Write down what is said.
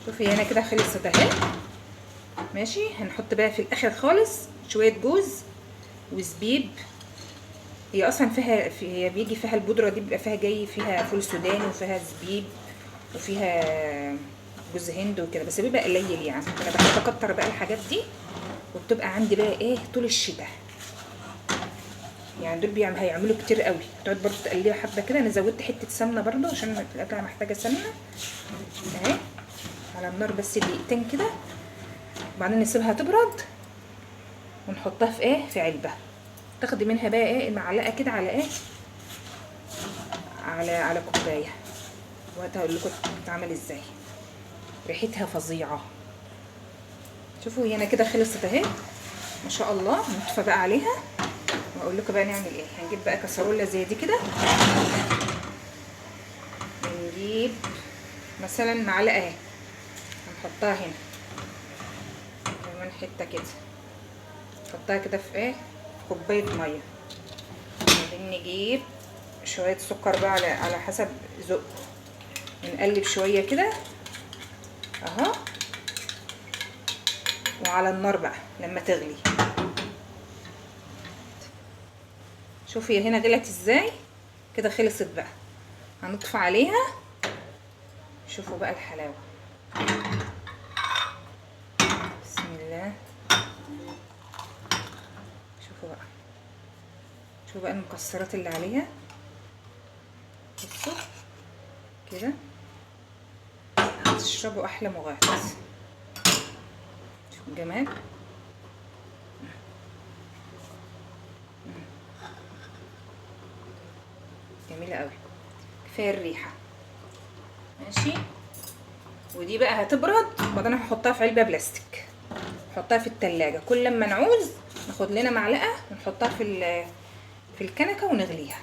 شوفي هنا كده خلصت اهي. ماشي، هنحط بقى في الاخر خالص شوية جوز وزبيب. هي اصلا فيها، هي بيجي فيها البودره دي، بيبقى فيها جاي فيها فول سوداني وفيها زبيب وفيها جوز هند وكده، بس بيبقى قليل يعني. انا بحب اكتر بقى الحاجات دي، وبتبقى عندي بقى ايه طول الشتاء يعني. دول هيعملوا كتير قوي. تقعد برضو تقليها حبه كده. انا زودت حتة سمنه برضو عشان الاكلة محتاجه سمنه اهي. على النار بس دقيقتين كده، وبعدين نسيبها تبرد ونحطها في ايه، في علبة. تاخدي منها بقى ايه معلقه كده على ايه، على كوباية. وقتها هقول لكم بتتعمل ازاي. ريحتها فظيعة. شوفوا هنا كده خلصت اهي ما شاء الله. نطفى بقى عليها واقول لكم بقى نعمل ايه. هنجيب بقى كسرولة زي دي كده، ونجيب مثلا معلقه اهي، هنحطها هنا كمان حتة كده، نحطها كده في ايه، في كوباية مية. بعدين نجيب شوية سكر بقى على حسب ذوقكم، نقلب شوية كده اهو، وعلى النار بقى لما تغلي. شوفي هنا غلت ازاي كده، خلصت بقى. هنطفي عليها. شوفوا بقى الحلاوة، بسم الله. شوفوا بقى، شوفوا بقى المكسرات اللي عليها. بصوا كده هتشربوا احلى مغات. شوفوا الجمال. جميلة قوي، كفاية الريحة. ماشي، ودي بقى هتبرد، وبعدين هحطها في علبة بلاستيك، نحطها في التلاجة. كل لما نعوز ناخد لنا معلقة ونحطها في الكنكة ونغليها.